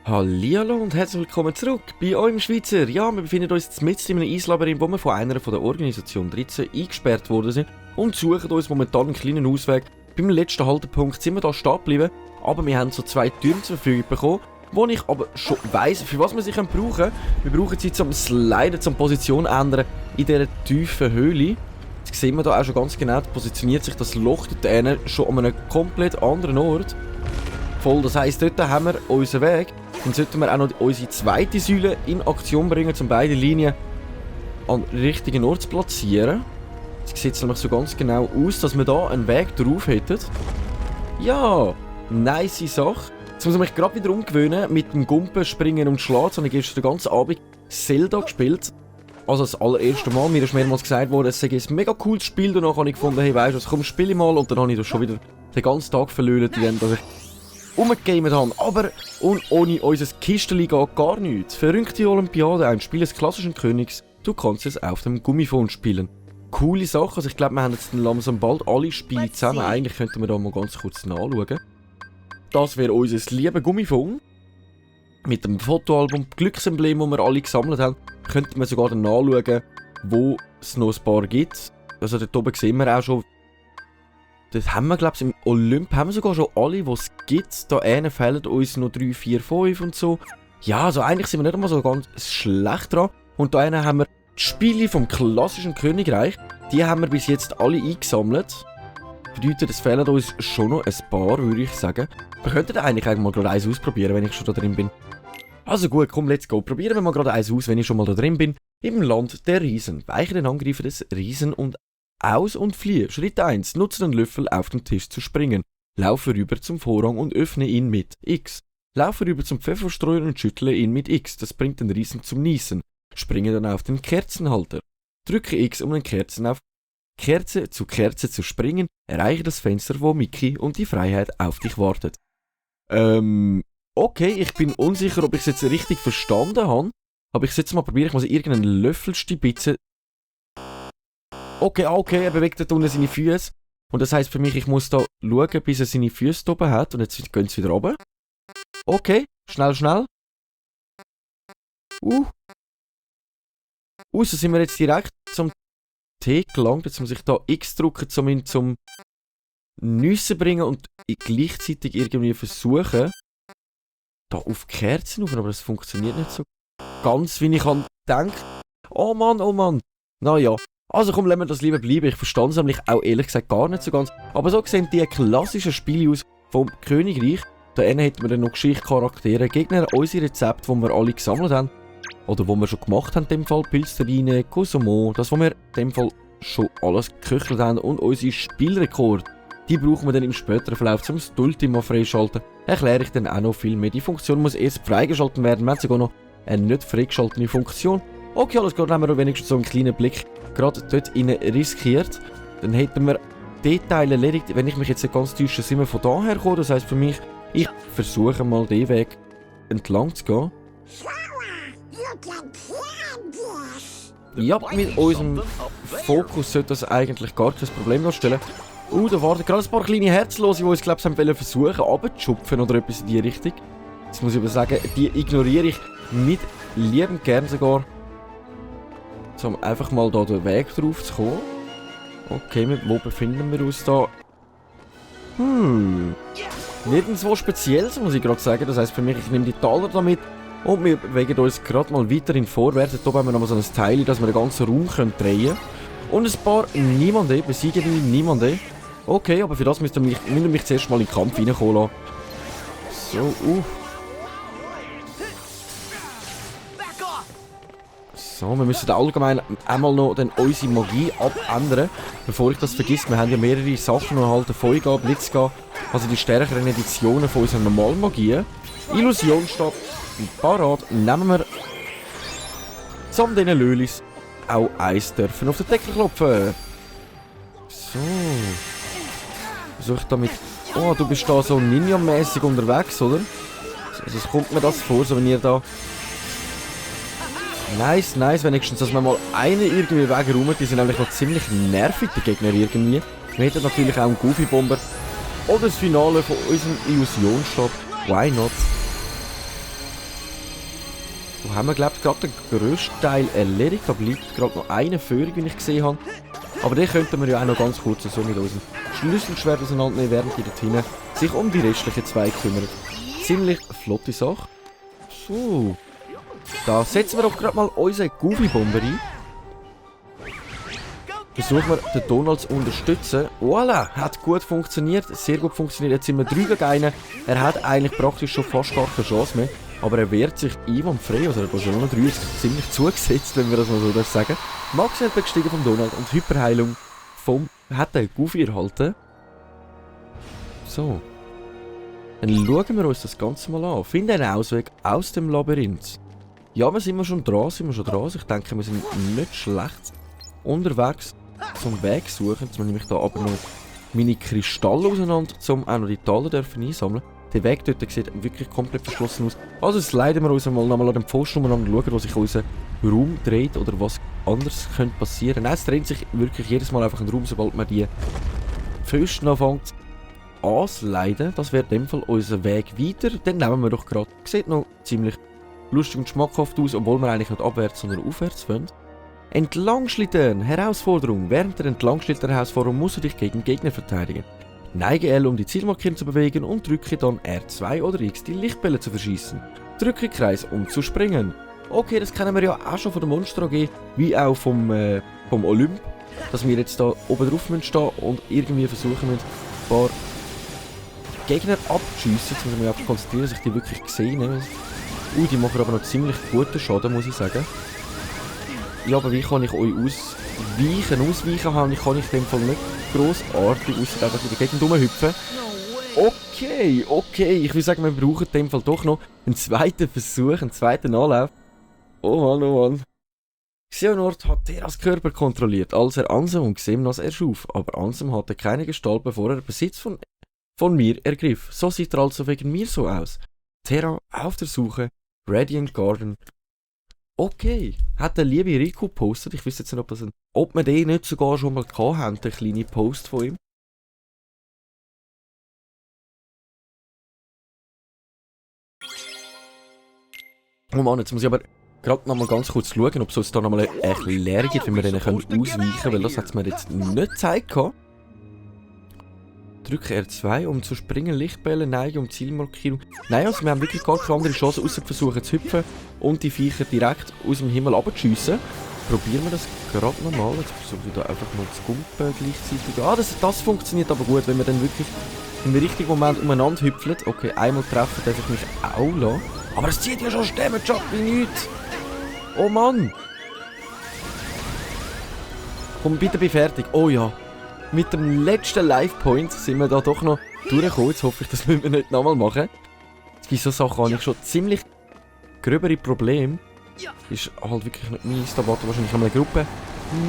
Hallihallo und herzlich willkommen zurück bei eurem Schweizer. Ja, wir befinden uns mitten in einem Eislabyrinth, wo wir von einer von der Organisation 13 eingesperrt worden sind und suchen uns momentan einen kleinen Ausweg. Beim letzten Haltepunkt sind wir hier stehen geblieben, aber wir haben so 2 Türme zur Verfügung bekommen, wo ich aber schon weiss, für was wir sie brauchen können. Wir brauchen sie zum Sliden, zum Position ändern in dieser tiefen Höhle. Jetzt sehen wir hier auch schon ganz genau, positioniert sich das Loch dort schon an einem komplett anderen Ort. Voll, das heisst, dort haben wir unseren Weg. Dann sollten wir auch noch unsere zweite Säule in Aktion bringen, um beide Linien an den richtigen Ort zu platzieren. Jetzt sieht es nämlich so ganz genau aus, dass wir hier einen Weg drauf hätten. Ja, nice Sache. Jetzt muss ich mich gerade wieder umgewöhnen mit dem Gumpen, Springen und Schlagen. Ich habe gestern den ganzen Abend Zelda gespielt. Also das allererste Mal. Mir ist mehrmals gesagt worden, es sei ein mega cooles Spiel. Danach habe ich gefunden, hey weißt du, komm, spiele mal. Und dann habe ich das schon wieder den ganzen Tag verlöhnt, dass ich umgegamet haben, aber ohne unser Kisteli geht gar nichts. Verrückte Olympiade, ein Spiel des klassischen Königs, du kannst es auf dem Gummifon spielen. Coole Sache, also ich glaube, wir haben jetzt langsam bald alle Spiele zusammen. Eigentlich könnten wir da mal ganz kurz nachschauen. Das wäre unser liebes Gummifon. Mit dem Fotoalbum, Glücksemblem, das wir alle gesammelt haben, könnten wir sogar dann nachschauen, wo es noch ein paar gibt. Also dort oben sehen wir auch schon. Das haben wir, glaube ich, im Olymp haben wir sogar schon alle, die es gibt. Da fehlen uns noch 3, 4, 5 und so. Ja, also eigentlich sind wir nicht einmal so ganz schlecht dran. Und da haben wir die Spiele vom klassischen Königreich. Die haben wir bis jetzt alle eingesammelt. Bedeutet, es fehlen uns schon noch ein paar, würde ich sagen. Wir könnten eigentlich mal gerade eins ausprobieren, wenn ich schon da drin bin. Also gut, komm, let's go. Probieren wir mal gerade eins aus, wenn ich schon mal da drin bin. Im Land der Riesen. Weiche den Angreifer des Riesen und aus und fliehe. Schritt 1. Nutze den Löffel auf dem Tisch zu springen. Laufe rüber zum Vorhang und öffne ihn mit X. Laufe rüber zum Pfefferstreuer und schüttle ihn mit X. Das bringt den Riesen zum Niesen. Springe dann auf den Kerzenhalter. Drücke X, um den Kerzen auf Kerze zu springen. Erreiche das Fenster, wo Mickey und die Freiheit auf dich wartet. Okay, ich bin unsicher, ob ich es jetzt richtig verstanden habe. Aber ich jetzt mal probieren, ich muss irgendeinen Löffel stibitzen. Okay, er bewegt dort unten seine Füße. Und das heisst für mich, ich muss da schauen, bis er seine Füße oben hat. Und jetzt gehen sie wieder runter. Okay, schnell. So sind wir jetzt direkt zum T gelangt. Jetzt muss ich da X drücken, um ihn zum Nüssen bringen und gleichzeitig irgendwie versuchen, da auf Kerzen rauf, aber das funktioniert nicht so ganz, wie ich denke. Oh Mann. Naja. Also komm, lassen wir das lieber bleiben. Ich verstehe es nämlich auch ehrlich gesagt gar nicht so ganz. Aber so sehen die klassischen Spiele aus vom Königreich. Da hätten wir dann noch Geschichtscharaktere, Gegner, unsere Rezepte, die wir alle gesammelt haben. Oder die wir schon gemacht haben, in dem Fall Pilzterrine, Cousomont, das, was wir in dem Fall schon alles geköchelt haben. Und unsere Spielrekorde, die brauchen wir dann im späteren Verlauf zum Ultima freischalten. Erkläre ich dann auch noch viel mehr. Die Funktion muss erst freigeschaltet werden. Wir haben sogar noch eine nicht freigeschaltete Funktion. Okay, alles klar, dann haben wir wenigstens so einen kleinen Blick gerade dort rein riskiert. Dann hätten wir Details erledigt. Wenn ich mich jetzt nicht ganz täusche, sind wir von daher gekommen. Das heisst für mich, ich versuche mal den Weg entlang zu gehen. Ja, mit unserem Fokus sollte das eigentlich gar kein Problem darstellen. Da warten gerade ein paar kleine Herzlose, die uns, glaube ich, versuchen runterzuschupfen oder etwas in die Richtung. Jetzt muss ich aber sagen, die ignoriere ich mit liebend gern sogar. Um einfach mal da den Weg drauf zu kommen. Okay, wo befinden wir uns da? Nirgendwo Spezielles, muss ich gerade sagen. Das heisst für mich, ich nehme die Taler damit und wir bewegen uns gerade mal weiterhin vorwärts. Hier haben wir noch mal so ein Teil, dass wir den ganzen Raum drehen können. Und ein paar Niemanden, besiegen wir niemanden. Okay, aber für das müssen wir mich zuerst mal in den Kampf reinkommen lassen. So, So, wir müssen allgemein einmal noch unsere Magie abändern, bevor ich das vergesse. Wir haben ja mehrere Sachen noch erhalten, Feuergabe, Blitzgabe, also die stärkeren Editionen von unserer normalen Magie. Illusionsstab, parat, nehmen wir, um diesen Lölis auch eins dürfen auf den Deckel klopfen. So. Versuche ich damit... Oh, du bist da so Ninja-mäßig unterwegs, oder? Also kommt mir das vor, so wenn ihr da... Nice, nice, wenigstens, dass man mal einen irgendwie wegräumt. Die sind nämlich noch ziemlich nervig, die Gegner irgendwie. Wir hätten natürlich auch einen Goofy-Bomber. Oder das Finale von unserem Illusionsstab. Why not? So haben wir, glaube ich, gerade den grössten Teil erledigt. Da bleibt gerade noch eine Führung, wie ich gesehen habe. Aber den könnten wir ja auch noch ganz kurz so mit unserem Schlüsselschwert auseinandernehmen, während die dort hinten sich um die restlichen zwei kümmern. Ziemlich flotte Sache. So. Da setzen wir doch gerade mal unseren Goofy-Bomber ein. Versuchen wir den Donald zu unterstützen. Voilà, hat gut funktioniert, sehr gut funktioniert. Jetzt sind wir 3 gegen 1. Er hat eigentlich praktisch schon fast gar keine Chance mehr. Aber er wehrt sich einwandfrei. Also der Barcelona 3 ist ziemlich zugesetzt, wenn wir das mal so sagen. Max hat gestiegen vom Donald und Hyperheilung hat den Goofy erhalten. So. Dann schauen wir uns das Ganze mal an. Finden einen Ausweg aus dem Labyrinth. Ja, wir sind schon dran. Ich denke, wir sind nicht schlecht unterwegs zum Weg suchen. Jetzt nehme ich da aber noch meine Kristalle auseinander, um auch noch die Taler einsammeln. Der Weg dort sieht wirklich komplett verschlossen aus. Also sliden wir uns mal nochmal an den Pfosten und schauen, wo sich unser Raum dreht oder was anders könnte passieren. Nein, es dreht sich wirklich jedes Mal einfach ein Raum, sobald man die Pfosten anfängt anzuleiten. Das wäre in dem Fall unser Weg weiter. Den nehmen wir doch gerade. Sieht noch ziemlich lustig und schmackhaft aus, obwohl wir eigentlich nicht abwärts, sondern aufwärts wollen. Entlangschlittern, Herausforderung. Während der Entlangschlittern-Herausforderung musst du dich gegen Gegner verteidigen. Neige L, um die Zielmarkierung zu bewegen und drücke dann R2 oder X, die Lichtbälle zu verschießen. Drücke Kreis, um zu springen. Okay, das kennen wir ja auch schon von der Monster AG, wie auch vom Olymp. Dass wir jetzt da oben drauf stehen müssen und irgendwie versuchen müssen, ein paar Gegner abzuschiessen. Jetzt müssen wir einfach konzentrieren, dass ich die wirklich sehe. Die machen aber noch ziemlich guten Schaden, muss ich sagen. Ja, aber wie kann ich euch ausweichen? Ausweichen kann ich in dem Fall nicht grossartig, ausser einfach in der Gegend rumhüpfen. Okay. Ich würde sagen, wir brauchen in dem Fall doch noch einen zweiten Versuch, einen zweiten Anlauf. Oh Mann. Xehanort hat Theras Körper kontrolliert, als er Ansem und Xemnas erschuf. Aber Ansem hatte keine Gestalt, bevor er Besitz von mir ergriff. So sieht er also wegen mir so aus. Terra auf der Suche, Radiant Garden. Okay, hat der liebe Rico gepostet. Ich wüsste jetzt nicht, ob wir den nicht sogar schon mal gehabt haben, den kleinen Post von ihm. Oh Mann, jetzt muss ich aber gerade noch mal ganz kurz schauen, ob es uns da noch mal eine Erklärung gibt, wie wir denen ausweichen können, weil das hat es mir jetzt nicht gezeigt. Drücke R2, um zu springen, Lichtbälle, Neige, um Zielmarkierung. Nein, also wir haben wirklich gar keine andere Chance, außer versuchen zu hüpfen und die Viecher direkt aus dem Himmel abzuschiessen. Probieren wir das gerade nochmal. Jetzt versuche ich da einfach mal zu kumpen gleichzeitig. Das funktioniert aber gut, wenn wir dann wirklich im richtigen Moment umeinander hüpfen. Okay, einmal treffen darf ich mich auch lassen. Aber es zieht ja schon Damage ab wie nichts. Oh Mann. Komm, bitte bin fertig. Oh ja. Mit dem letzten Life-Point sind wir da doch noch durchgekommen. Jetzt hoffe ich, das müssen wir nicht nochmal machen. Bei so Sachen habe ich schon ziemlich gröbere Probleme. Ist halt wirklich nicht meins. Da wartet wahrscheinlich noch eine Gruppe.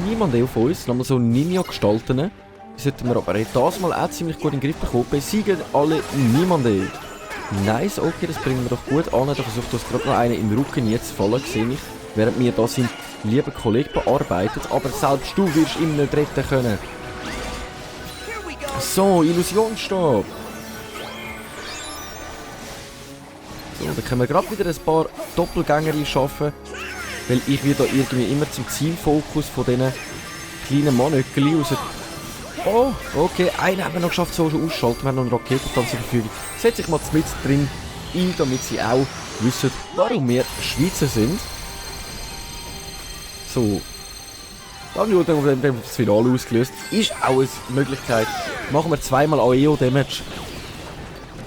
Niemand auf uns. Nochmal so Ninja-Gestalten. Die sollten wir aber das mal auch ziemlich gut in den Griff bekommen. Besiegen alle niemanden. Nice, okay, das bringen wir doch gut an. Da versucht uns gerade noch einer im Rücken jetzt zu fallen, sehe ich. Während mir da sein lieber Kollege bearbeitet. Aber selbst du wirst ihn nicht retten können. So, Illusionsstab. So, dann können wir gerade wieder ein paar Doppelgänger schaffen. Weil ich wieder irgendwie immer zum Zielfokus von diesen kleinen Mannöckeli raus. Oh, okay, einen haben wir noch geschafft, so schon ausschalten. Wir haben noch einen Raketentanz zur Verfügung. Setze ich mal mit drin ein, damit sie auch wissen, warum wir Schweizer sind. So. Dann schauen wir, wenn das Finale ausgelöst ist auch eine Möglichkeit. Machen wir zweimal AEO-Damage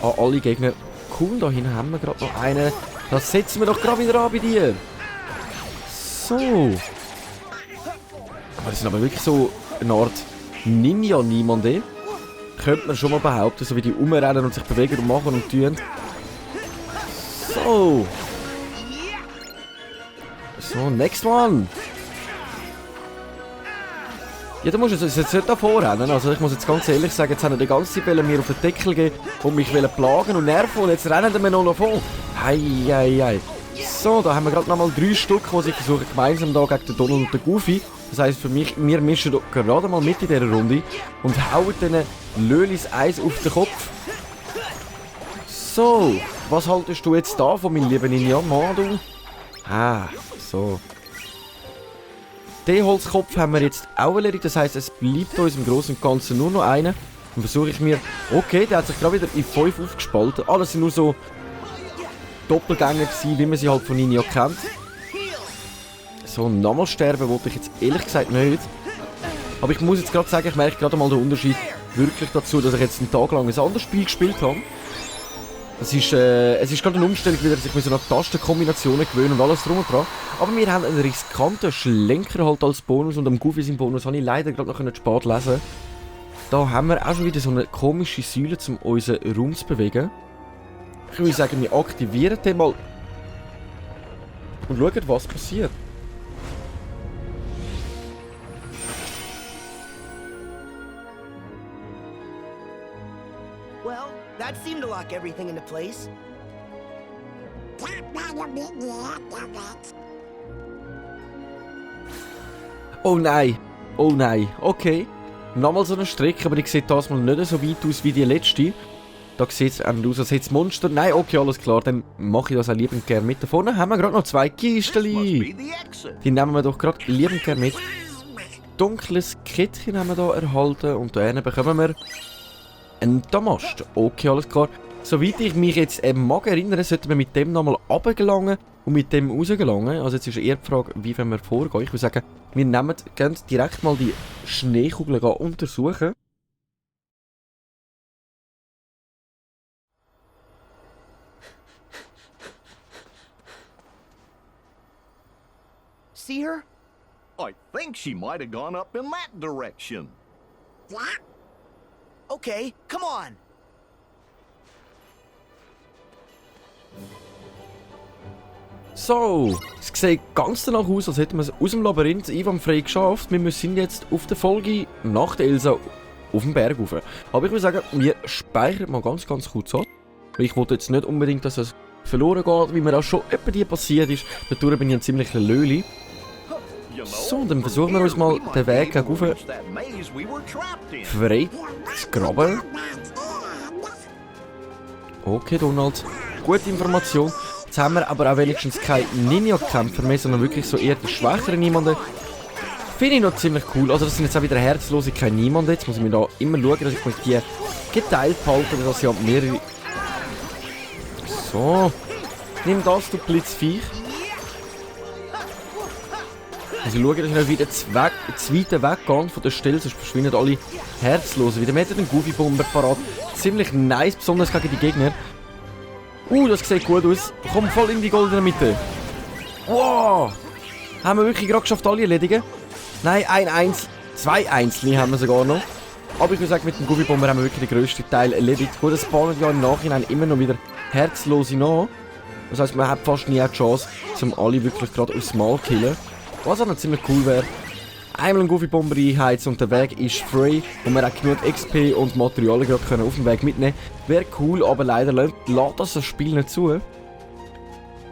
an alle Gegner. Cool, da hinten haben wir gerade noch einen. Das setzen wir doch gerade wieder an bei dir. So. Aber das sind aber wirklich so eine Art Ninja-Niemande. Könnte man schon mal behaupten, so wie die rumrennen und sich bewegen und machen und tun. So. So, next one. Ja, du musst jetzt nicht davor rennen. Also ich muss jetzt ganz ehrlich sagen, jetzt haben die ganze Zeit mir auf den Deckel gegeben und mich plagen und nerven und jetzt rennen wir noch davon. Hei. So, da haben wir gerade nochmal 3 Stück, die sich versuchen gemeinsam da gegen den Donald und den Goofy. Das heisst für mich, wir mischen da gerade mal mit in dieser Runde und hauen diesen Lölis Eis auf den Kopf. So, was haltest du jetzt da von meinem lieben Ninja? Mann, du? Ah, so. Den Holzkopf haben wir jetzt auch erledigt, das heisst, es bleibt uns im Großen und Ganzen nur noch einer. Dann versuche ich mir... Okay, der hat sich gerade wieder in 5 aufgespalten. Alles sind nur so Doppelgänger gewesen, wie man sie halt von Ninja kennt. So, nochmal sterben wollte ich jetzt ehrlich gesagt nicht. Aber ich muss jetzt gerade sagen, ich merke gerade mal den Unterschied wirklich dazu, dass ich jetzt einen Tag lang ein anderes Spiel gespielt habe. Es ist gerade eine Umstellung, wieder sich mit so einer Tastenkombinationen gewöhnen und alles drum und dran. Aber wir haben einen riskanten Schlenker halt als Bonus und am Goofy sein Bonus habe ich leider gerade noch spät lesen. Da haben wir auch schon wieder so eine komische Säule, um unseren Raum zu bewegen. Ich würde sagen, wir aktivieren den mal und schauen, was passiert. Well, that seemed to lock everything into place. Oh nein, okay. Nochmal so eine Strecke, aber die sieht das mal nicht so weit aus wie die letzte. Da sieht es aus, als hätte es Monster. Nein, okay, alles klar, dann mache ich das auch liebend gerne mit. Da vorne haben wir gerade noch 2 Kisteli. Die nehmen wir doch gerade liebend gerne mit. Dunkles Kettchen haben wir hier erhalten und da bekommen wir einen Damast. Okay, alles klar. Soweit ich mich jetzt mag erinnern, sollten wir mit dem nochmal runtergelangen und mit dem rausgelangen. Also jetzt ist eher die Frage, wie wir vorgehen. Ich würde sagen, wir gehen direkt mal die Schneekugeln untersuchen. See her? I think she might have gone up in that direction. Okay, come on. So, es sieht ganz danach aus, als hätten wir es aus dem Labyrinth einwandfrei geschafft. Wir sind jetzt auf der Folge nach der Elsa auf dem Berg rauf. Aber ich würde sagen, wir speichern mal ganz kurz an. Weil ich wollte jetzt nicht unbedingt, dass es verloren geht, wie mir auch schon etwa die passiert ist. Dadurch bin ich ein ziemlicher Löli. So, dann versuchen wir uns mal den Weg gegen frei zu graben. Okay, Donald. Gute Information. Jetzt haben wir aber auch wenigstens keine Ninja-Kämpfer mehr, sondern wirklich so eher die schwächeren Niemanden. Finde ich noch ziemlich cool. Also das sind jetzt auch wieder herzlose, keine Niemanden. Jetzt muss ich mir da immer schauen, dass ich mich die geteilt halte, dass ich mehrere... So. Nimm das, du Blitzviech. Also schauen, dass ich nicht wieder zu weit weggehe von der Stelle, sonst verschwinden alle Herzlosen wieder. Wir hätten den Goofy-Bomber parat. Ziemlich nice, besonders gegen die Gegner. Das sieht gut aus. Komm voll in die goldene Mitte. Wow! Haben wir wirklich gerade geschafft, alle erledigen? Nein, zwei Einzelne haben wir sogar noch. Aber ich würde sagen, mit dem Goofy-Bomber haben wir wirklich den grössten Teil erledigt. Gut, das spawnen ja im Nachhinein immer noch wieder Herzlose nach. Das heisst, man hat fast nie die Chance, um alle wirklich gerade aufs Mal zu killen. Was auch noch ziemlich cool wäre. Einmal einen Goofy-Bomber einheizen und der Weg ist free und wir auch genug XP und Materialien gerade auf dem Weg mitnehmen. Wäre cool, aber leider lässt das Spiel nicht zu.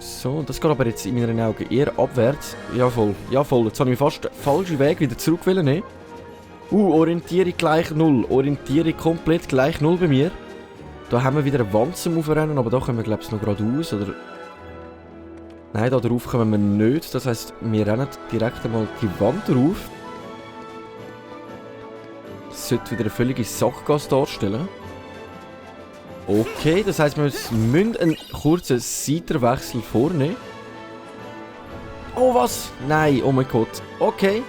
So, das geht aber jetzt in meinen Augen eher abwärts. Ja voll. Jetzt habe ich fast den falschen Weg wieder zurück nehmen. Orientierung gleich 0. Orientierung komplett gleich 0 bei mir. Da haben wir wieder eine Wand zum Aufrennen, aber da kommen wir glaube ich noch geradeaus, oder... Nein, da drauf kommen wir nicht. Das heisst, wir rennen direkt einmal die Wand drauf. Das sollte wieder eine völlige Sackgasse darstellen. Okay, das heisst, wir müssen einen kurzen Seitenwechsel vornehmen. Oh, was? Nein, oh mein Gott. Okay.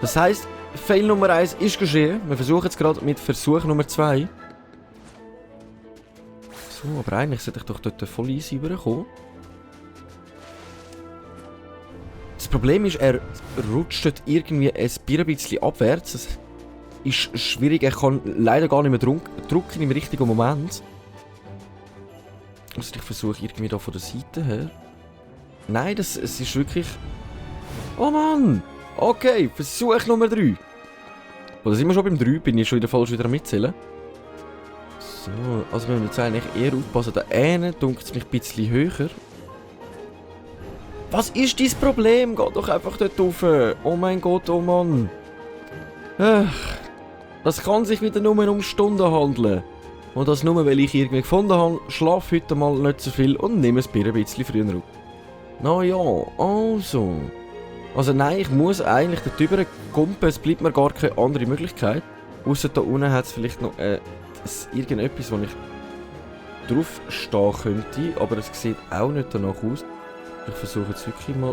Das heisst, Fail Nummer 1 ist geschehen. Wir versuchen jetzt gerade mit Versuch Nummer 2. So, aber eigentlich sollte ich doch dort voll easy rüberkommen. Das Problem ist, er rutscht dort irgendwie ein bisschen abwärts. Das ist schwierig, er kann leider gar nicht mehr drücken im richtigen Moment. Also ich versuche irgendwie da von der Seite her. Nein, es ist wirklich... Oh Mann! Okay, Versuch Nummer 3. Oder sind wir schon beim 3? Bin ich schon wieder falsch wieder am Mitzählen? So, also wir müssen jetzt eigentlich eher aufpassen. Da hinten dunkelt es mich ein bisschen höher. Was ist dein Problem? Geh doch einfach dort rauf. Oh mein Gott, oh Mann. Das kann sich wieder nur um Stunden handeln. Und das nur, weil ich irgendwie gefunden habe, schlaf heute mal nicht so viel und nehme das Bier ein bisschen früher auf. Na ja, also. Also nein, ich muss eigentlich dort drüber kumpen, es bleibt mir gar keine andere Möglichkeit. Ausser da unten hat es vielleicht noch irgendetwas, wo ich draufstehen könnte, aber es sieht auch nicht danach aus. Ich versuche jetzt wirklich mal...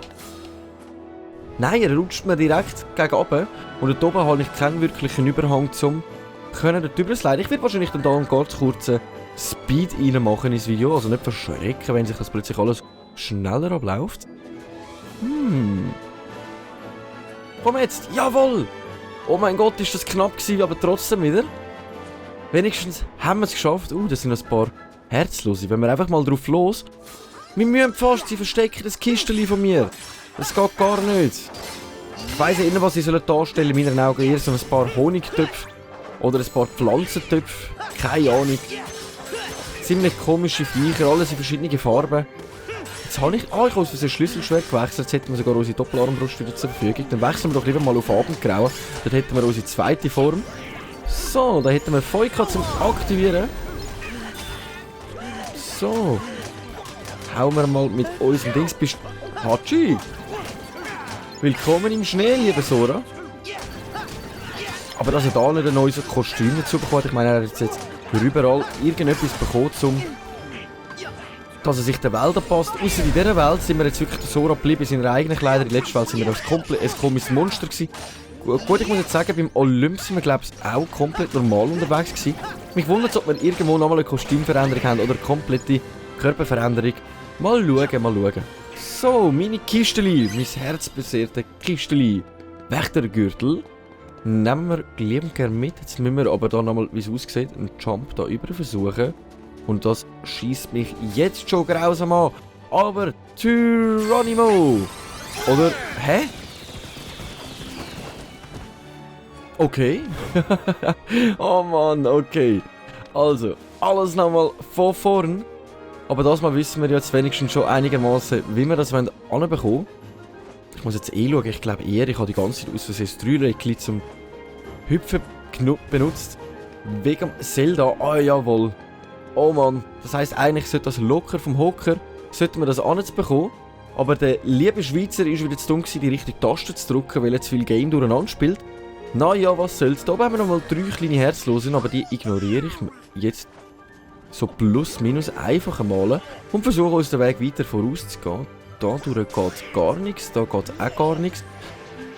Nein, er rutscht mir direkt gegen runter und dort oben habe ich keinen wirklichen Überhang zum dort drüber sliden. Ich werde wahrscheinlich dann da einen ganz kurzen Speed reinmachen ins Video, also nicht verschrecken, wenn sich das plötzlich alles schneller abläuft. Komm jetzt, jawohl! Oh mein Gott, ist das knapp gewesen, aber trotzdem wieder. Wenigstens haben wir es geschafft. Das sind ein paar Herzlose. Wenn wir einfach mal drauf los... Wir müssen fast, sie verstecken das Kisteli von mir. Das geht gar nicht. Ich weiss nicht, was sie darstellen sollen. In meinen Augen eher so ein paar Honigtöpfe. Oder ein paar Pflanzentöpfe. Keine Ahnung. Ziemlich komische Viecher, alles in verschiedenen Farben. Jetzt habe ich... ich habe aus Versehen Schlüsselschwert gewechselt. Jetzt hätten wir sogar unsere Doppelarmbrust wieder zur Verfügung. Dann wechseln wir doch lieber mal auf Abendgrauen. Dort hätten wir unsere zweite Form. So, da hätten wir Feuka zum Aktivieren. So. Hauen wir mal mit unserem Dings. Bist Hachi! Willkommen im Schnee, liebe Sora. Aber dass er da nicht ein neues Kostüm dazu bekommt, ich meine, er hat jetzt überall irgendetwas bekommen, dass er sich der Welt anpasst. Außer in dieser Welt sind wir jetzt wirklich der Sora geblieben in seiner eigenen Kleider. In der letzten Welt sind wir ein komisches Monster gewesen. Gut, ich muss jetzt sagen, beim Olymp sind wir, glaube ich, auch komplett normal unterwegs gewesen. Mich wundert es, ob wir irgendwo nochmal eine Kostümveränderung haben oder eine komplette Körperveränderung. Mal schauen. So, meine Kisteli, mein herzbesehrte Kisteli. Wächtergürtel. Nehmen wir liebend gerne mit. Jetzt müssen wir aber da nochmal, wie es aussieht, einen Jump da über versuchen. Und das schießt mich jetzt schon grausam an. Aber Tyranimo! Oder, hä? Okay. Oh Mann, okay. Also, alles nochmal von vorn. Aber das mal wissen wir jetzt wenigstens schon einigermaßen, wie wir das anbekommen wollen. Ich muss jetzt schauen, ich glaube eher, ich habe die ganze Zeit aus Versehen das Dreieckchen zum Hüpfen benutzt. Wegen Zelda, jawohl. Oh Mann, das heisst eigentlich sollte das locker vom Hocker, sollten wir das anzubekommen. Aber der liebe Schweizer ist wieder zu dumm gewesen, die richtige Taste zu drücken, weil er zu viel Game durcheinander spielt. Naja, was soll's. Da oben haben wir nochmal 3 kleine Herzlosen, aber die ignoriere ich jetzt so plus minus einfach einmal und versuche uns den Weg weiter vorauszugehen. Da durch geht gar nichts, da geht auch gar nichts.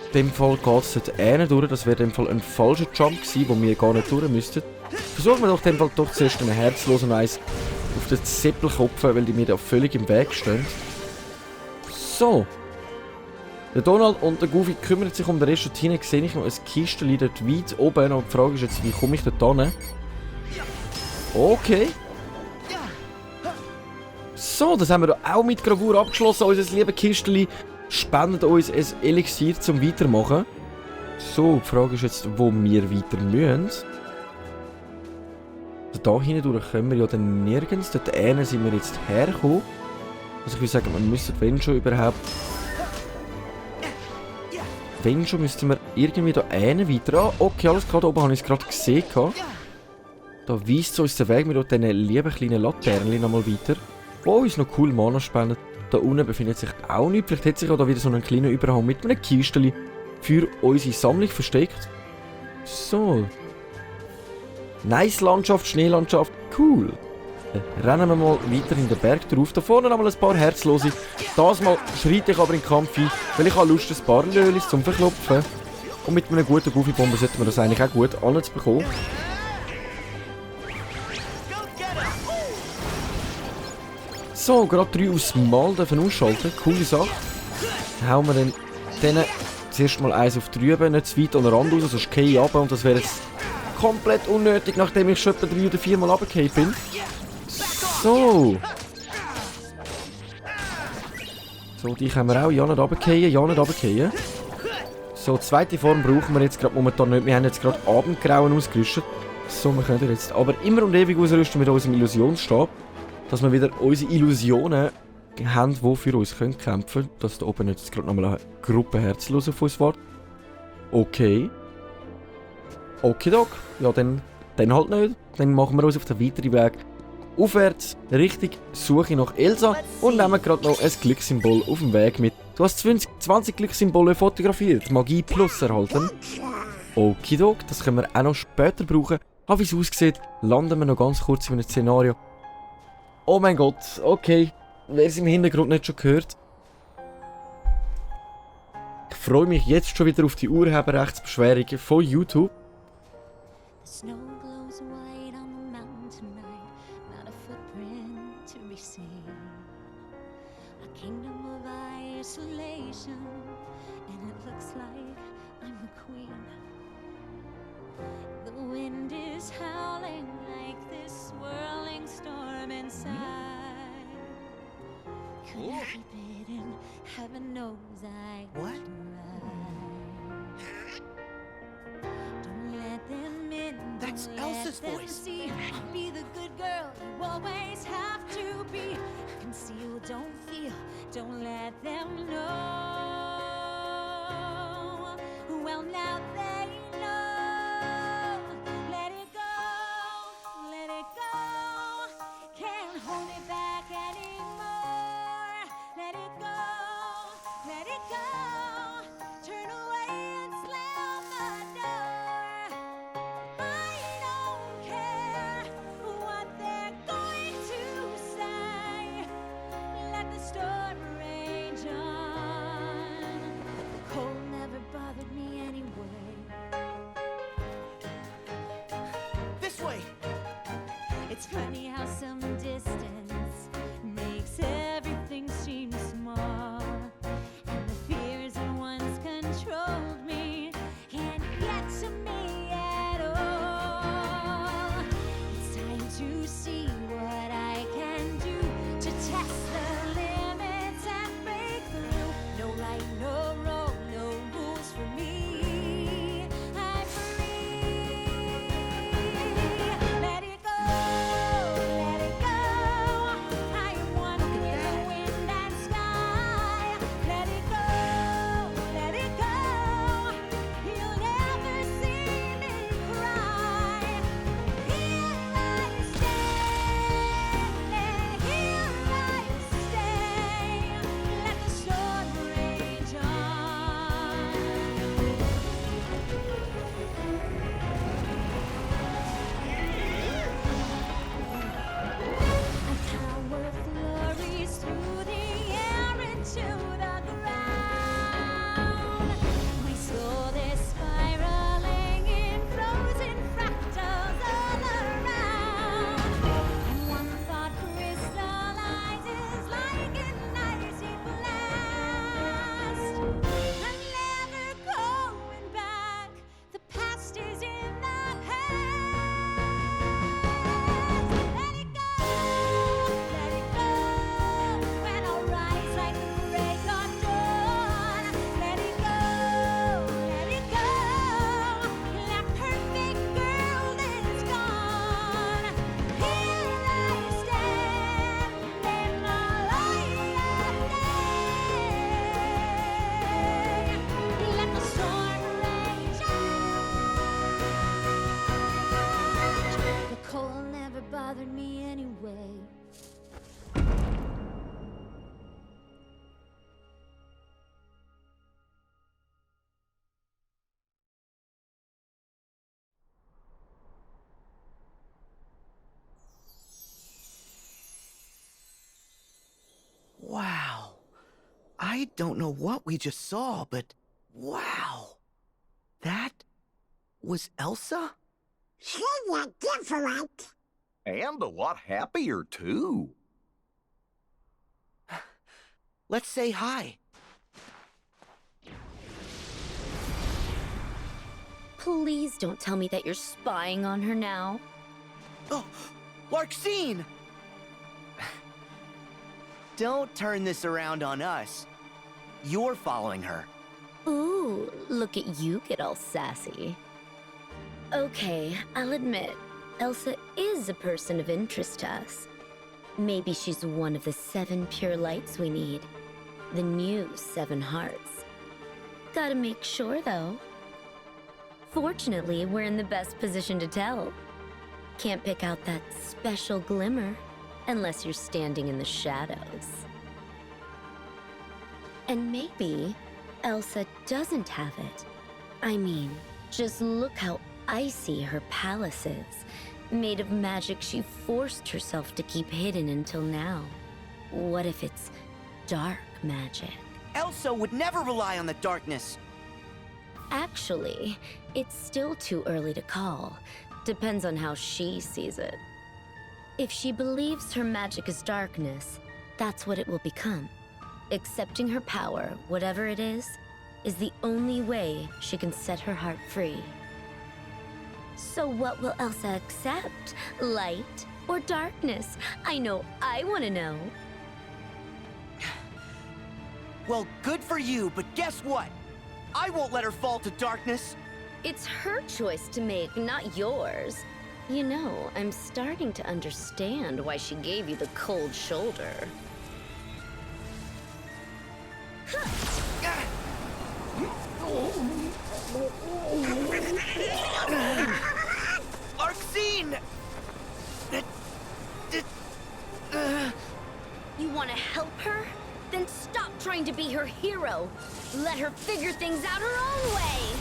In dem Fall geht es dort durch, das wäre in dem Fall ein falscher Jump gewesen, wo wir gar nicht durch müssten. Versuchen wir doch in dem Fall doch zuerst einen herzlosen Eis auf den Zeppelkopf, weil die mir da völlig im Weg stehen. So. Der Donald und der Goofy kümmern sich um den Rest. Und hinten sehe ich noch ein Kistchen dort weit oben. Und die Frage ist jetzt, wie komme ich dort hin? Okay. So, das haben wir da auch mit Gravur abgeschlossen. Unser liebes Kistchen spendet uns ein Elixier zum Weitermachen. So, die Frage ist jetzt, wo wir weiter müssen. Also da hinten durch können wir ja dann nirgends. Dort hinten sind wir jetzt hergekommen. Also ich würde sagen, wir müssen, wenn schon überhaupt... Wenn schon, müssten wir irgendwie da hinten weiter... Okay, alles klar, da oben habe ich es gerade gesehen. Da weist uns der Weg mit diesen lieben kleinen Laternen nochmal weiter. Oh, uns noch cool Mana spendet. Da unten befindet sich auch nichts. Vielleicht hat sich auch da wieder so einen kleinen Überhang mit einem Kistchen für unsere Sammlung versteckt. So. Nice Landschaft, Schneelandschaft. Cool. Rennen wir mal weiter in den Berg drauf. Da vorne noch mal ein paar Herzlose. Das mal schreite ich aber in den Kampf ein, weil ich habe Lust, ein paar Lölis zum Verklopfen. Und mit einer guten Goofy-Bombe sollten wir das eigentlich auch gut anzubekommen. So, gerade 3 aufs Mal dürfen ausschalten. Coole Sache. Dann hauen wir dann denen zuerst mal eins auf die Rübe, nicht zu weit an den Rand raus, sonst gehe ich runter und das wäre jetzt komplett unnötig, nachdem ich schon etwa 3 oder 4 Mal runtergefallen bin. So. So, die können wir auch ja nicht runterfallen. So, zweite Form brauchen wir jetzt gerade momentan nicht. Wir haben jetzt gerade Abendgrauen ausgerüstet. So, wir können jetzt aber immer und ewig ausrüsten mit unserem Illusionsstab, dass wir wieder unsere Illusionen haben, die für uns kämpfen können, dass da oben jetzt gerade nochmal eine Gruppe Herzloser auf uns wartet. Okay. Okidok. Ja, dann halt nicht. Dann machen wir uns auf den weiteren Weg aufwärts, Richtung Suche nach Elsa und nehmen gerade noch ein Glückssymbol auf dem Weg mit. Du hast 20 Glückssymbole fotografiert, Magie Plus erhalten. Okidok, das können wir auch noch später brauchen. Aber wie es aussieht, landen wir noch ganz kurz in einem Szenario. Oh mein Gott, okay. Wer es im Hintergrund nicht schon gehört. Ich freue mich jetzt schon wieder auf die Urheberrechtsbeschwerung von YouTube. The snow glows white on the mountain tonight, not a footprint to be seen. A kingdom of isolation, and it looks like I'm the queen. The wind is howling like this swirling storm inside. Could I keep it in? Heaven knows I What? tried. Don't let them in. That's don't Elsa's let them voice. See. Be the good girl you always have to be. Conceal, don't feel. Don't let them know. Well, now they know. Let it go. Let it go. Can't hold it back anymore. Let it go. Let it go. Turn away and slam the door. I don't care what they're going to say. Let the storm rage on. The cold never bothered me anyway. This way! It's funny how some distance makes everything seem small. And the fears that once controlled me can't get to me at all. It's time to see what I can do to test the limits and break through. No right, no wrong, no rules for me. I'm free. Let it go, let it go. I am one with the wind and sky. Let it go, let it go. You'll never see me cry. Here I stand, here I stay. Let the storm rage on. A tower flurries through the air into the ground. We saw this spiraling in frozen fractals all around. And one thought crystallizes like an icy blast. I'm never going back. The past is in the past. Let it go, let it go. When I rise like the break of dawn. Let it go, let it go. That perfect girl is gone. Here I stand in the light of day. Let the storm rage on. The cold never bothered me anyway. Wow. I don't know what we just saw, but wow. That was Elsa? She's different. And a lot happier, too. Let's say hi. Please don't tell me that you're spying on her now. Oh, Larxene! Don't turn this around on us. You're following her. Ooh, look at you get all sassy. Okay, I'll admit, Elsa is a person of interest to us. Maybe she's one of the 7 pure lights we need. The new 7 hearts. Gotta make sure, though. Fortunately, we're in the best position to tell. Can't pick out that special glimmer unless you're standing in the shadows. And maybe Elsa doesn't have it. I mean, just look how icy her palace is. Made of magic she forced herself to keep hidden until now. What if it's dark magic? Elsa would never rely on the darkness. Actually, it's still too early to call. Depends on how she sees it. If she believes her magic is darkness, that's what it will become. Accepting her power, whatever it is the only way she can set her heart free. So what will Elsa accept? Light or darkness? I know I want to know. Well, good for you, but guess what? I won't let her fall to darkness. It's her choice to make, not yours. You know, I'm starting to understand why she gave you the cold shoulder. Larxene! You want to help her? Then stop trying to be her hero. Let her figure things out her own way.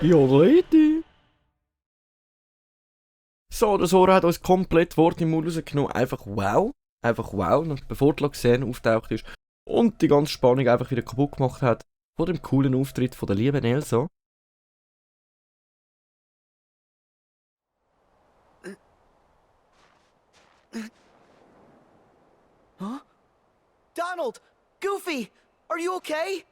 Ja, Leute. So, der Sora hat uns komplett Wort im Mund rausgenommen. Einfach wow. Einfach wow, noch bevor die Xen auftaucht ist. Und die ganze Spannung einfach wieder kaputt gemacht hat. Vor dem coolen Auftritt von der lieben Elsa. Huh? Donald! Goofy! Are you okay?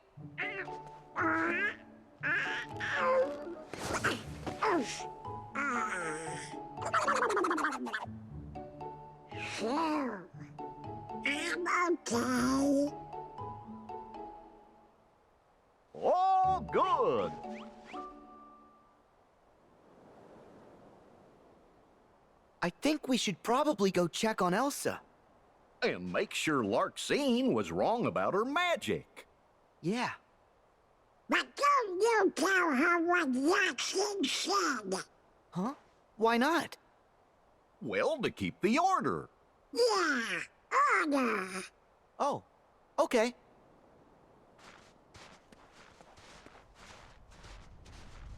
Phew. I'm okay. Oh, good. I think we should probably go check on Elsa. And make sure Larxene was wrong about her magic. Yeah. But don't you tell her what Larxene said. Huh? Why not? Well, to keep the order. Yeah, order. Oh, okay.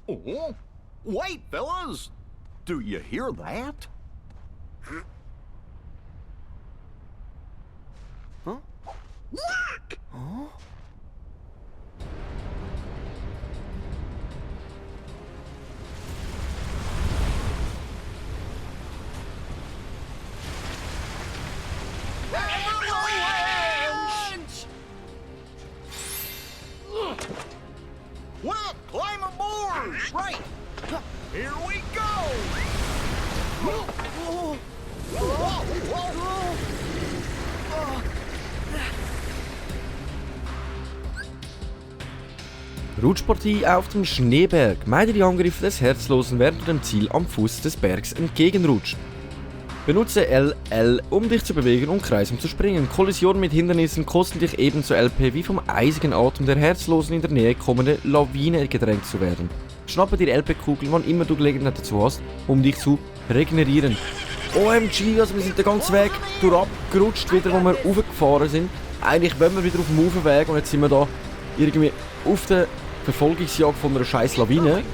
Oh, wait, fellas. Do you hear that? Huh? Look! Huh? Well, climb aboard! Right! Here we go! Whoa, whoa. Rutschpartie auf dem Schneeberg. Meide die Angriffe des Herzlosen, während du dem Ziel am Fuß des Bergs entgegenrutscht. Benutze LL, um dich zu bewegen und Kreis um zu springen. Kollisionen mit Hindernissen kosten dich ebenso LP wie vom eisigen Atem der Herzlosen in der Nähe kommende Lawine gedrängt zu werden. Schnappe dir LP-Kugeln, wann immer du Gelegenheit dazu hast, um dich zu regenerieren. OMG, also wir sind den ganzen Weg durchabgerutscht, wieder wo wir raufgefahren sind. Eigentlich wollen wir wieder auf dem Aufweg und jetzt sind wir da irgendwie auf der Verfolgungsjagd von einer scheiß Lawine.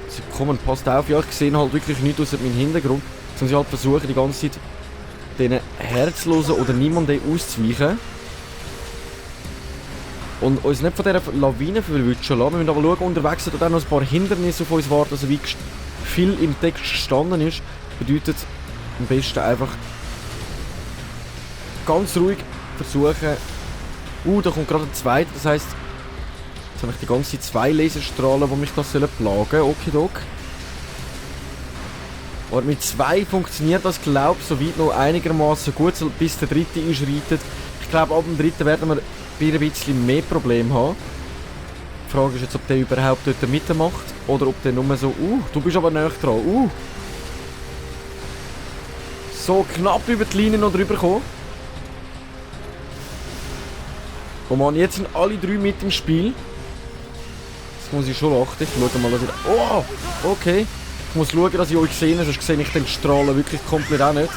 Sie kommen, passt auf, ja, ich sehe halt wirklich nichts außer meinem Hintergrund. Jetzt müssen sie halt versuchen, die ganze Zeit diesen Herzlosen oder niemanden auszuweichen. Und uns nicht von dieser Lawine verwutschen lassen. Wir müssen aber schauen, unterwegs sind auch noch ein paar Hindernisse auf uns warten. Also wie viel im Text gestanden ist, bedeutet am besten einfach ganz ruhig versuchen. Da kommt gerade ein zweiter, das heisst, jetzt habe ich die ganze Zeit 2 Laserstrahlen, die mich das plagen sollen. Okidok. Und mit 2 funktioniert das, glaube ich, soweit noch einigermaßen gut, bis der dritte einschreitet. Ich glaube, ab dem dritten werden wir ein bisschen mehr Probleme haben. Die Frage ist jetzt, ob der überhaupt dort mitmacht oder ob der nur so... du bist aber näher dran. So knapp über die Linie noch drüber gekommen. Oh Mann, jetzt sind alle 3 mit im Spiel. Jetzt muss ich schon achten. Ich schaue mal, dass ich... Oh! Okay. Ich muss schauen, dass ich euch sehe, sonst sehe ich den Strahlen wirklich komplett auch nicht.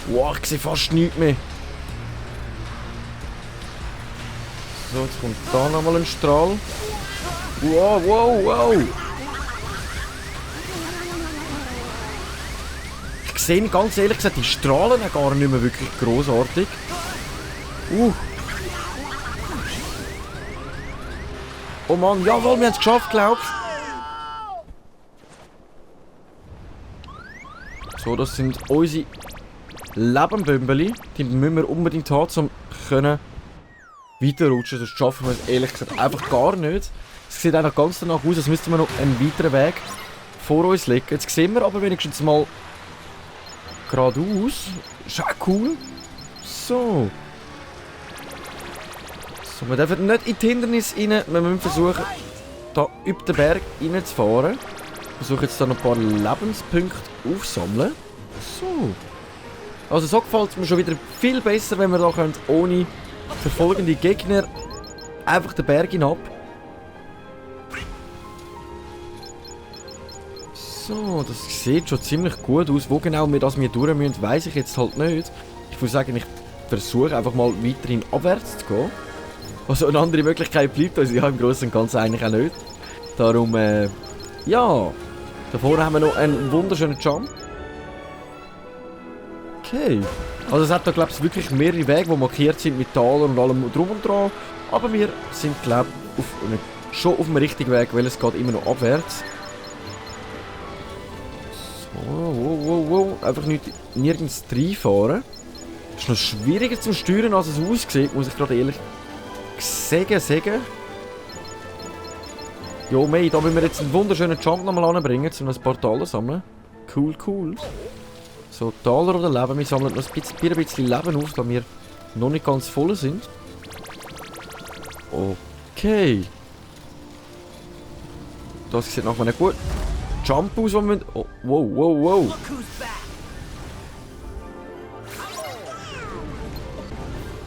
Wow, ich sehe fast nichts mehr. So, jetzt kommt da nochmal ein Strahl. Wow, wow, wow! Ich sehe ganz ehrlich gesagt die Strahlen gar nicht mehr wirklich großartig. Oh Mann, jawohl, wir haben es geschafft, glaub ich. So, das sind unsere Lebenbömbeli. Die müssen wir unbedingt haben, um können weiterrutschen. Sonst schaffen wir es ehrlich gesagt einfach gar nicht. Es sieht einfach ganz danach aus, als müssten wir noch einen weiteren Weg vor uns legen. Jetzt sehen wir aber wenigstens mal geradeaus. Ist auch cool. So. So, wir dürfen nicht in die Hindernisse rein. Wir müssen versuchen, da über den Berg reinzufahren. Ich versuche jetzt da noch ein paar Lebenspunkte aufsammeln. So. Also so gefällt es mir schon wieder viel besser, wenn wir da können, ohne verfolgende Gegner einfach den Berg hinab. So, das sieht schon ziemlich gut aus. Wo genau wir das durch müssen, weiss ich jetzt halt nicht. Ich würde sagen, ich versuche einfach mal weiterhin abwärts zu gehen. Also eine andere Möglichkeit bleibt uns ja im Großen und Ganzen eigentlich auch nicht. Darum, ja. Davor haben wir noch einen wunderschönen Jump. Okay. Also es hat da, glaube ich, wirklich mehrere Wege, die markiert sind mit Talern und allem drum und dran. Aber wir sind, glaube ich, schon auf dem richtigen Weg, weil es geht immer noch abwärts. So, wow. Einfach nirgends reinfahren. Das ist noch schwieriger zum Steuern, als es aussieht, muss ich gerade ehrlich sagen. Jo, mei, da müssen wir jetzt einen wunderschönen Jump nochmal anbringen, um ein paar Taler zu sammeln. Cool. So, Taler oder Leben. Wir sammeln noch ein bisschen Leben auf, da wir noch nicht ganz voll sind. Okay. Das sieht nach einem guten Jump aus, wo wir... Oh, wow.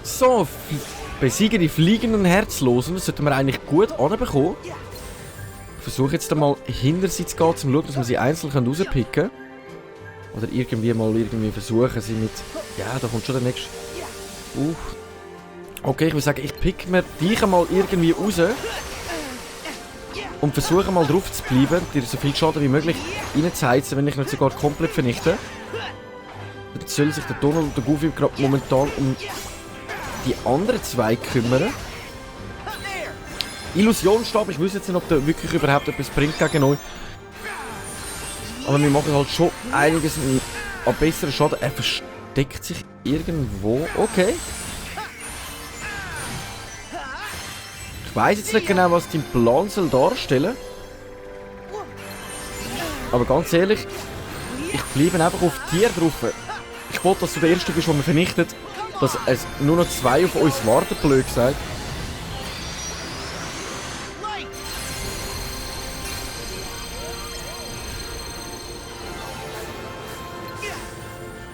So, besiegen die fliegenden Herzlosen. Das sollten wir eigentlich gut anbekommen. Ich versuche jetzt mal hinter sie zu gehen, um zu schauen, dass wir sie einzeln rauspicken können. Oder irgendwie versuchen sie mit... Ja, da kommt schon der nächste... Okay, ich würde sagen, ich pick mir dich mal irgendwie raus. Und versuche mal drauf zu bleiben, dir so viel Schaden wie möglich reinzuheizen, wenn ich nicht sogar komplett vernichte. Dann soll sich der Donald und der Goofy gerade momentan um die anderen 2 kümmern. Illusionsstab, ich weiß jetzt nicht, ob der wirklich überhaupt etwas bringt gegen euch. Aber wir machen halt schon einiges an besseren Schaden. Er versteckt sich irgendwo. Okay. Ich weiss jetzt nicht genau, was dein Plan soll darstellen. Aber ganz ehrlich, ich bleibe einfach auf dir drauf. Ich wollte, dass du der Erste bist, der mich vernichtet. Dass es nur noch 2 auf uns warten, blöd gesagt.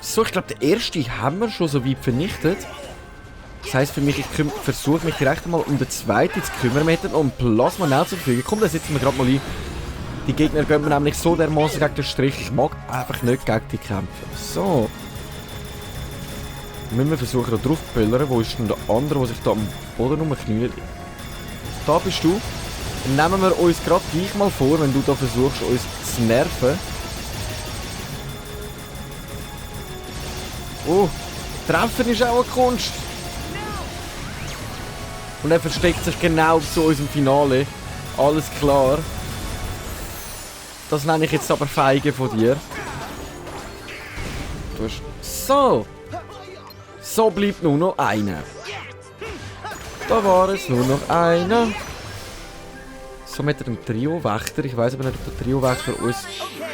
So, ich glaube, der Erste haben wir schon so weit vernichtet. Das heisst für mich, ich versuche mich direkt mal um den Zweiten zu kümmern. Wir hätten noch ein Plasma zur Verfügung. Komm, da setzen wir gerade mal ein. Die Gegner gehen mir nämlich so dermaßen gegen den Strich. Ich mag einfach nicht gegen die kämpfen. So. Müssen wir versuchen, da drauf zu böllern. Wo ist denn der andere, der sich da am Boden rumknüllt? Da bist du. Dann nehmen wir uns gerade gleich mal vor, wenn du da versuchst, uns zu nerven. Oh, Treffen ist auch eine Kunst. Und er versteckt sich genau zu unserem Finale. Alles klar. Das nenne ich jetzt aber feige von dir. Du hast... So. So bleibt nur noch einer. Da war es nur noch einer. So mit dem Trio-Wächter. Ich weiß aber nicht, ob der Trio-Wächter uns...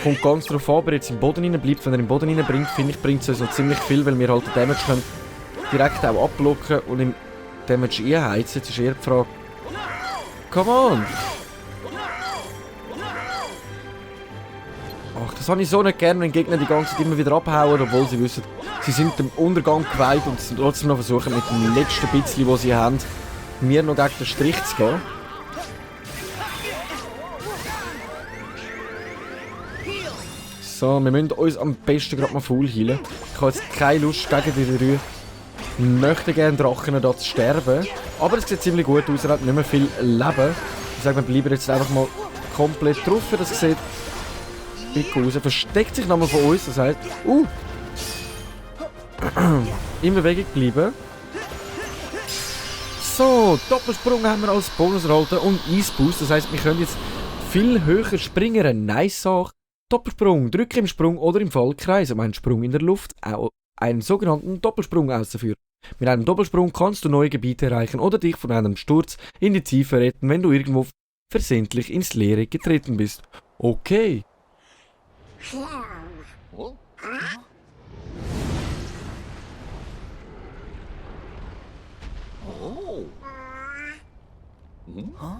Kommt ganz darauf an, ob er jetzt im Boden rein bleibt. Wenn er im Boden rein bringt, finde ich, bringt es uns noch ziemlich viel, weil wir halt den Damage können direkt auch abblocken und im Damage einheizen. Jetzt ist eher die Frage... Come on! Ach, das habe ich so nicht gerne, wenn Gegner die ganze Zeit immer wieder abhauen, obwohl sie wissen, sie sind dem Untergang geweiht und trotzdem noch versuchen, mit dem letzten bisschen, das sie haben, mir noch gegen den Strich zu gehen. So, wir müssen uns am besten gerade mal full healen. Ich habe jetzt keine Lust gegen die drei. Ich möchte gerne Drachen da zu sterben. Aber es sieht ziemlich gut aus, er hat nicht mehr viel Leben. Ich sage, wir bleiben jetzt einfach mal komplett drauf, wie das sieht. Dick raus. Er versteckt sich nochmal von uns, das heisst... in Bewegung bleiben. So, Doppelsprung haben wir als Bonusrolle und Eisboost. Das heisst, wir können jetzt viel höher springen. Eine nice Sache. Doppelsprung, drücke im Sprung oder im Fallkreis, um einen Sprung in der Luft, auch einen sogenannten Doppelsprung auszuführen. Mit einem Doppelsprung kannst du neue Gebiete erreichen oder dich von einem Sturz in die Tiefe retten, wenn du irgendwo versehentlich ins Leere getreten bist. Okay. Oh. Huh?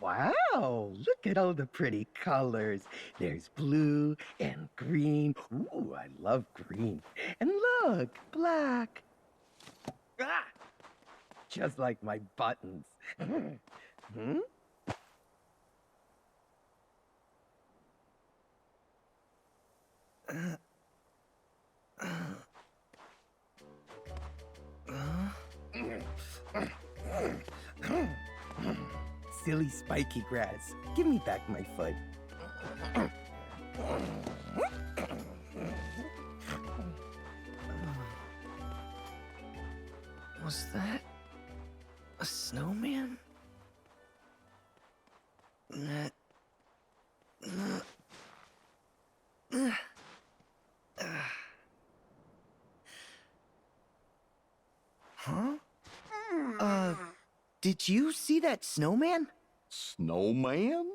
Wow, look at all the pretty colors. There's blue and green. Ooh, I love green. And look, black. Ah, just like my buttons. Hmm? Silly spiky grass. Give me back my foot. Was that a snowman? Huh? Did you see that snowman? Snowman?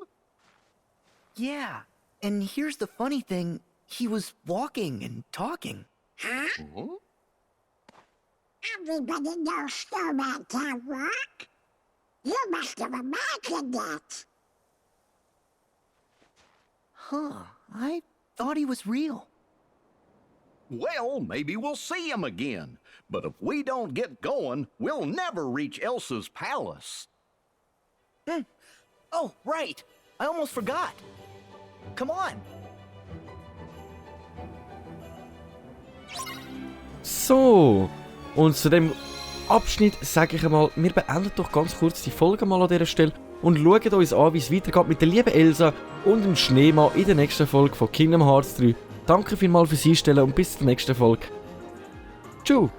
Yeah, and here's the funny thing. He was walking and talking. Huh? Huh? Everybody knows Snowman can't walk. You must have imagined it. Huh, I thought he was real. Well, maybe we'll see him again. But if we don't get going, we'll never reach Elsa's palace. Oh, right. I almost forgot. Come on. So, und zu dem Abschnitt sage ich einmal, wir beenden doch ganz kurz die Folge mal an dieser Stelle und schauen uns an, wie es weitergeht mit der lieben Elsa und dem Schneemann in der nächsten Folge von Kingdom Hearts 3. Danke vielmals fürs Einstellen und bis zur nächsten Folge. Tschüss!